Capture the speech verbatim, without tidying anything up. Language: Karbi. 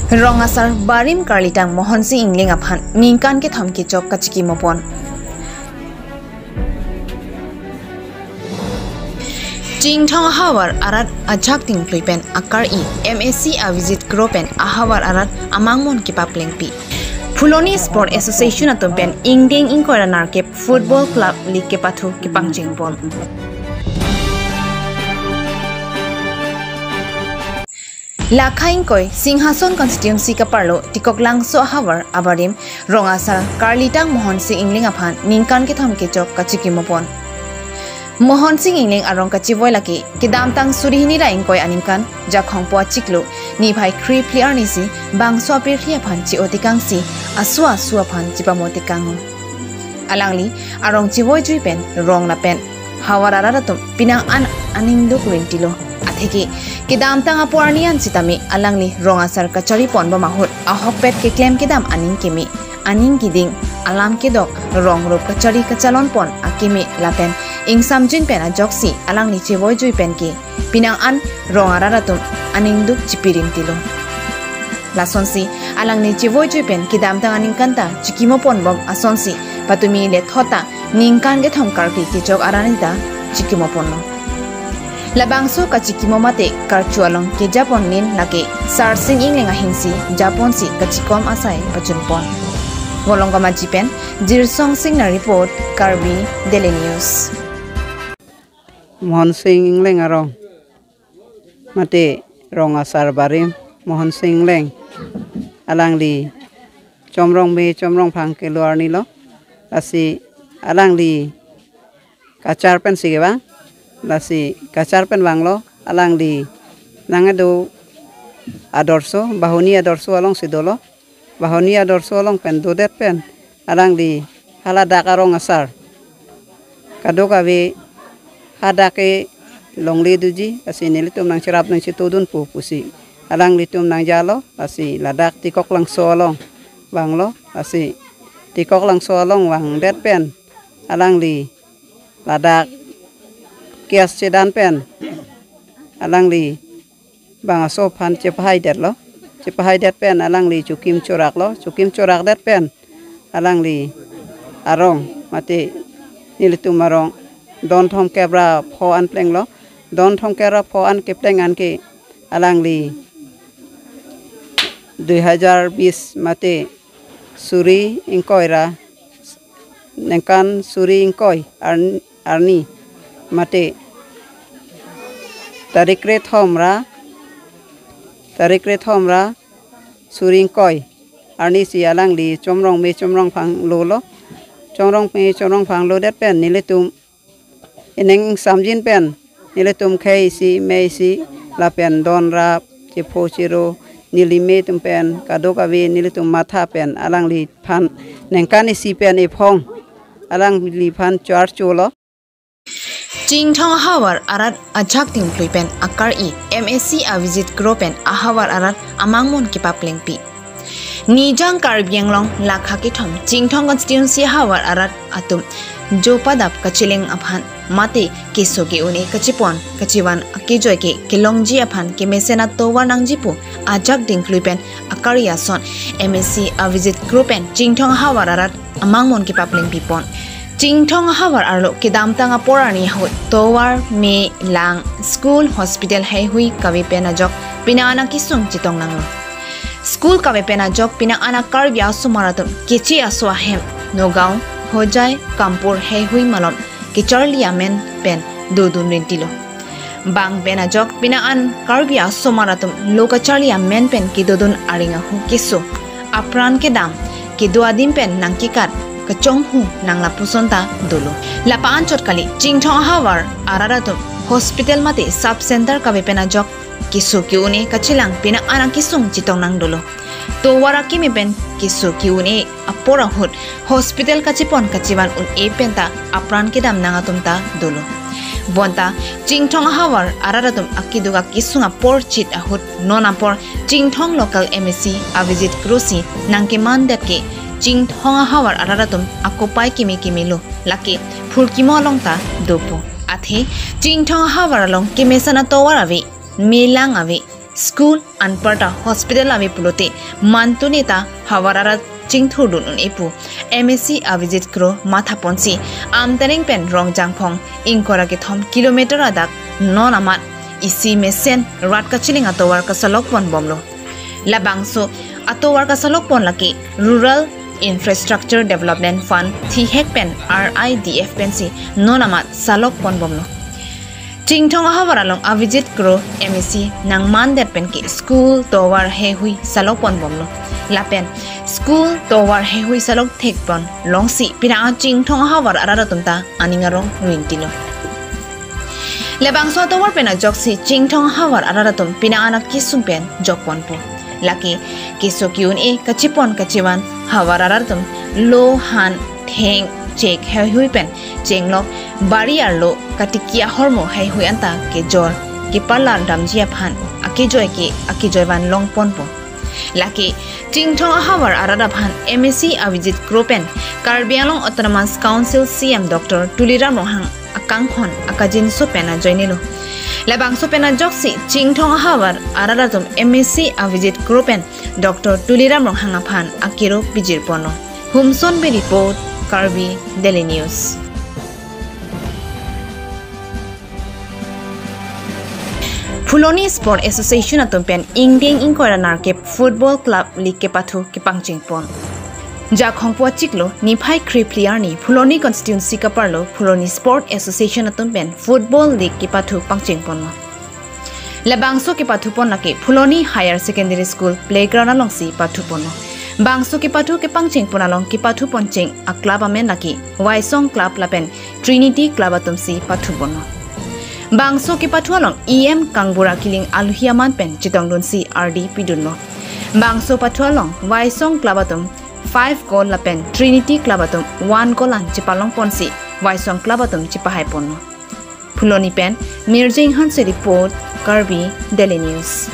Rong asar barim karlitang Mohonsing Engleng aphan ningkan kethom kechok kachikimopon. Chinthong ahavar arat ajak dingklui pen akar-i M A C Avijit Kro pen ahavar arat amangmon kepaplengpi. Phuloni Sport Association atum pen ingdeng ingkoi ra nerkep Football Club League kepathu kepangchengpon. Lakha ingkoi Singhason constituency kaparlo Tikoklangso ahavar abarim rong asar karlitang Mohonsing Engleng aphan ningkan kethom kechok kachikimopon. Mohonsing Engleng arong kachivoi lake kedamtang suri hini ra ingkoi aningkan Jakhong po achiklo niphai kre phli arnisi bangso apirthe aphan chi-otekangsi asu asu aphan chipamotekang. Alangli arong chivoijui pen rong lapen havar arat atum pinang an aningduk ringtilo. Atheke kedamtang apor arni an sitame alangli rong asar kacharipon bom ahut ahokpet keklem kedam aning keme, aning keding, alam kedok, rong rup kachari kachalonpon akeme lapen ingsamjin pen ajoksi alangli chivoijui pen ke pinang an rong arat atum aningduk chipiringtilo. Lasonsi alangli chivoijui pen kedamtang aningkan ta chikimopon bom asonsi patumi lethot ta ningkan kethom karkli kechok arani ta chikimoponlo. Labangso kachikimo mate karchu along kejapon nin lake Sarsing Engleng ahinsi japonsi kachikom asai pachunpon. Volongkom Aji pen Jirsong Singnar report, Karbi Daily News. Mohonsing Engleng arong mate rong asar barim Mohonsing Engleng, alangli chomrong me chomrong phang kelo arnilo. Lasi alangli kachar pensi kevang. Lasi kachar pen vanglo, alangli nangkedo adorso, Bahuni adorso alongsi dolo. Bahuni adorso along pen dodet pen alangli haladak arong asar kadokave hadak ke longle doji, lasi nelitum nangcherap nangchetodunpo pusi alanglitum nangjalo. Lasi ladak Tikoklangso along vanglo. Lasi Tikoklangso along vangdet pen alangli ladak kias chedan pen alangli bang aso aphan chepahaidetlo. Chepahaidet pen alangli chokim choraklo. Chokim chorakdet pen alangli arong mate nelitum arong don thomkep ra pho an plenglo. Don thomkep ra pho an kepleng anke alangli dui hajar bis mate suri ingkoi ra ningkan suri ingkoi arn- arni mate tarik kre thom ra, tarik kre thom ra suri ingkoi arnisi alangli chomrong me chomrong phang lolo. Chomrong me chomrong phang lodet pen nelitum ining ingsamjin pen nelitum khei isi me isi lapen don rap chepho chero neli me atum pen kadokave nelitum matha pen alangliphan ningkan isi pen ephong alangliphan charcholo. Chinthong ahavar arat ajak dingklui pen akar-i M A C Avijit Kro pen ahavar arat amangmon kepaplengpi. Nijang Karbi Anglong Lakha kethom Chinthong constituency ahavar arat atum jopadap kacheleng aphan mate keso ke-un-e kachepon kachevan akejoi ke kelongji aphan kemesen atovar nangji pu ajak dingklui pen akar-i ason M A C Avijit Kro pen Chinthong ahavar arat amangmon kepaplengpipon. Chinthong ahavar arlo kedamtang apor arni ahut tovar, me, lang, school, hospital heihui kave pen ajok pinang an akesung chetongnanglo. School kave pen ajok pinang an a Karbi asomar atum keche aso ahem Nagaon, Hojai, Kampur heihui malom kecharli amen pen dodun rintilo. Bang pen ajok pinang an Karbi asomar atum lo kacharli amen pen kedodun areng ahu keso apran kedam kedo adim pen nangkekat kachonghu nang lapuson ta dolo. Lapa anchot kali Chinthong ahavar arat atum hospital mate sub center kave pen ajok keso ke-un-e kachelang pinang an akesung chetongnang dolo. Tovar akimi pen keso ke-un-e apor ahut hospital kachepon kachevan un-e pen ta apran kedam nang atum ta dolo. Bonta Chinthong ahavar arat atum akeduk akesung apor chit ahut non apor Chinthong local M A C Avijit Kro si nangkemandet ke Chinthong ahavar arat atum akopai kimi kimi lo lake phurkimo along ta dopo. Athe Chinthong ahavar along kemesen atovar ave, me lang ave, school anparta hospital ave pulote mantu neta havar arat chingthurdun un-e pu M A C Avijit Kro mathaponsi Amtereng pen Rongjangphong ingkoi ra kethom kilometer adak non amat isi mesen rat kachiling atovar kasalok ponbomlo. Labangso atovar kasalok pon lake Rural Infrastructure Development Fund thihek pen R I D F pensi non amat salok ponbomlo. Chinthong ahavar along Avijit Kro M A C nangmandet pen ke school tovar heihui salok ponbomlo. Lapen school tovar heihui salok thekpon longsi pina Chinthong ahavar arat atum ta aning arong ruintilo. Labangso atovar pen ajoksi Chinthong ahavar arat atum pina anak kesung pen jokponpo. Lake keso ki-un-e kachepon kachevan havar arat atum lo han theng chek heihui pen chenglok bari arlo katiki ahormu heihui anta kejor keparlar damji aphan akejoi ke akejoi van longponpo. Lake Chinthong ahavar arat aphan M A C Avijit Kro pen Karbi Anglong Autonomous Council C M Doctor Tuliram Ronghang akangkhon akajinso pen ajoinelo. Labangso pen ajoksi Chinthong ahavar arat atum M A C Avijit Kro pen Doctor Tuliram Ronghang aphan akero pijirponlo. Humson Bey report, Karbi Daily News. Phuloni Sport Association atum pen ingdeng ingkoi ra nerkep Football Club League kepathu kepangchengpon. Jakhong pu achiklo niphai kre phli arni Phuloni constituency kaparlo Phuloni Sport Association atum pen Football League kepathu pangchengponlo. Labangso kepathupon lake Phuloni Higher Secondary School playground alongsi pathuponlo. Bangso kepathu kepangchengpon along kepathuponcheng a club amen lake Waisong Club lapen Trinity Club atumsi pathuponlo. Bangso kepathu along E M Kangbura Killing aluhi aman pen chetongdunsi ardi pidunlo. Bangso pathu along Waisong Club atum five goal lapen Trinity Club atum one goal an chepalongponsi Waisong Club atum chepahaiponlo. Phuloni pen Mirjing Hanse report, Karbi Daily News.